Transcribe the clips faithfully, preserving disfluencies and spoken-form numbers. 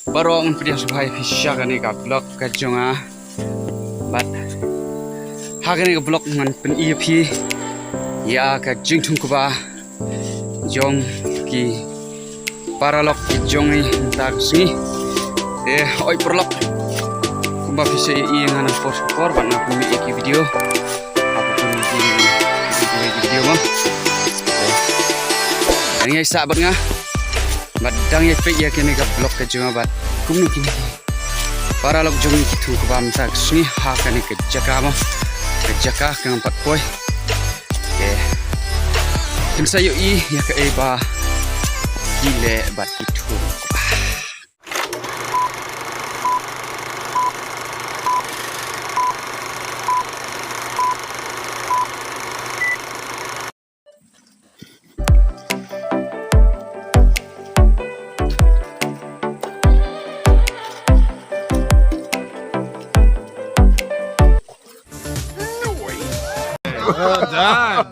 Baroh ngan pdiang sngewbha ïa phi sha kane ka vlog ka jong nga. Bad ha kane ka vlog ngan pyni ïa phi ïa ka jingthung kba jong ki paralok ki jong ngi mynta ka sngi. Te hooid paralok, kumba phi sa ïohi nga nang por por bad nga pynmih ïa ki video. Hapoh ki video mo. Dang ïai sah bad nga bad dang ïai peit ïa kane ka vlog ka jong nga bad kumno kine ki paralok jong ngi ki thung kba mynta ka sngi ha kane ka jaka mo. Ka jaka ka ngam pat poi. Te phin sa ïohi ïa kaei ba ki leh bad ki thung kba. Well done.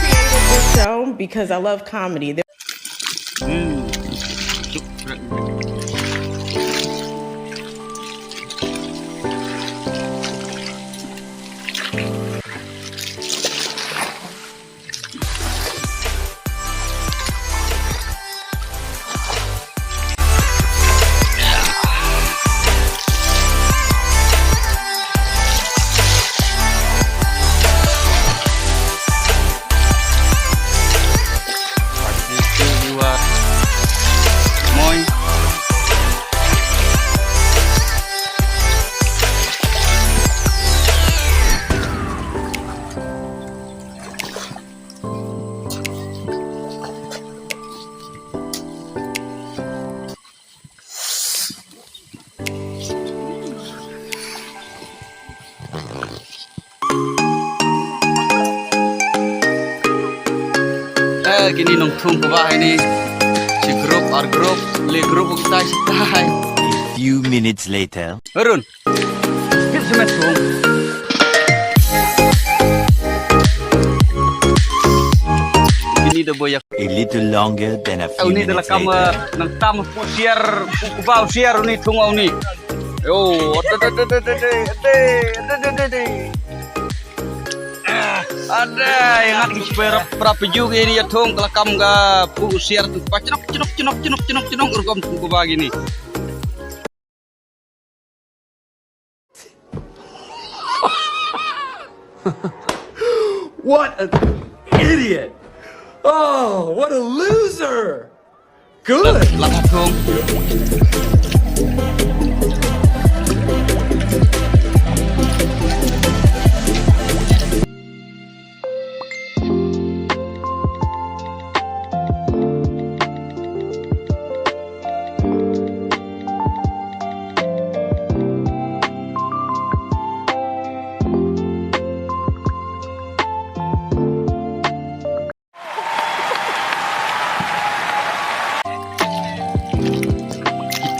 Created this show because I love comedy. Eh, kini nongthung kaba ini. Si group, ar group, le group uktai si tai. A few minutes later. Arun. Kit semet thung. Ini dah boyak. A little longer than a few minutes later. Uni dah lakam, eh, nang tam pu siar, pu kebau siar uni thung uni. Yo, ade, ade, ade. Ade, ngat ki sper prap ju ki ni ya thung kelakam ga pu siar tu pa chenok, chenok, chenok, chenok, chenok, chenok, rukom thung kebau gini. What an idiot! Oh, what a loser! Good. Lah, lah, lah, thung.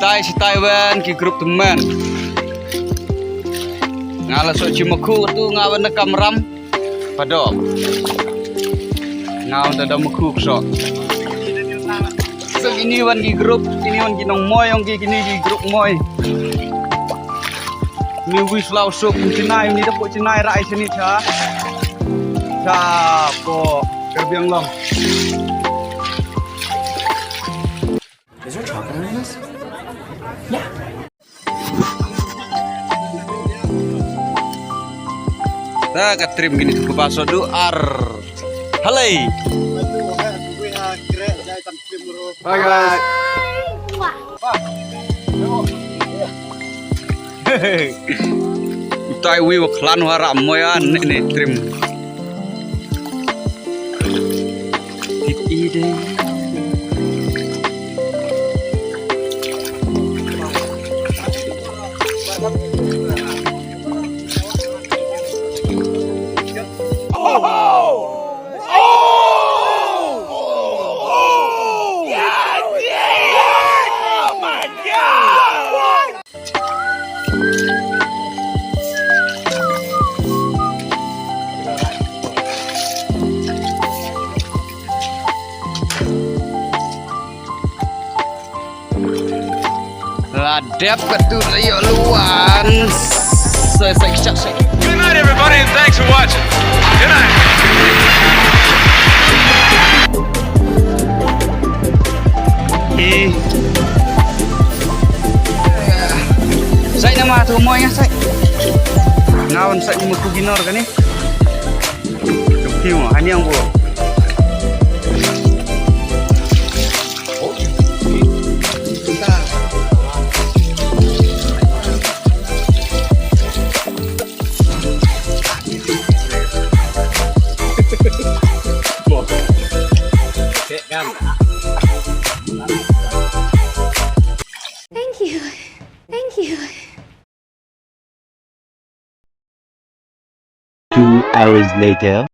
Kitai sitai wan ki group teman. Nga la sok chi makhu tu nga wan na kamram. Padok. Nga wan da makhu sok. So ini wan ki group, ini wan ki nong moi ong ki kini ki group moi. Ni wis lau sok ni chinai ni da po chinai rai sini cha. Cha po Karbi Anglong. Is there chocolate in this? Yeah. Ta ka trim gini tu ke baso du ar. Halai. Bye guys. Utai wi wa khlan wa ram moyan ne ne trim. It ide. La dep katu la ïoh luan. Sai sai kicak sai. Good night, everybody, and thanks for watching. Good night. Sai nama tu mo ya sai. Ngawan sai mo ku ginor kani. Kiu ani ang bo. Thank you. Thank you. Two hours later.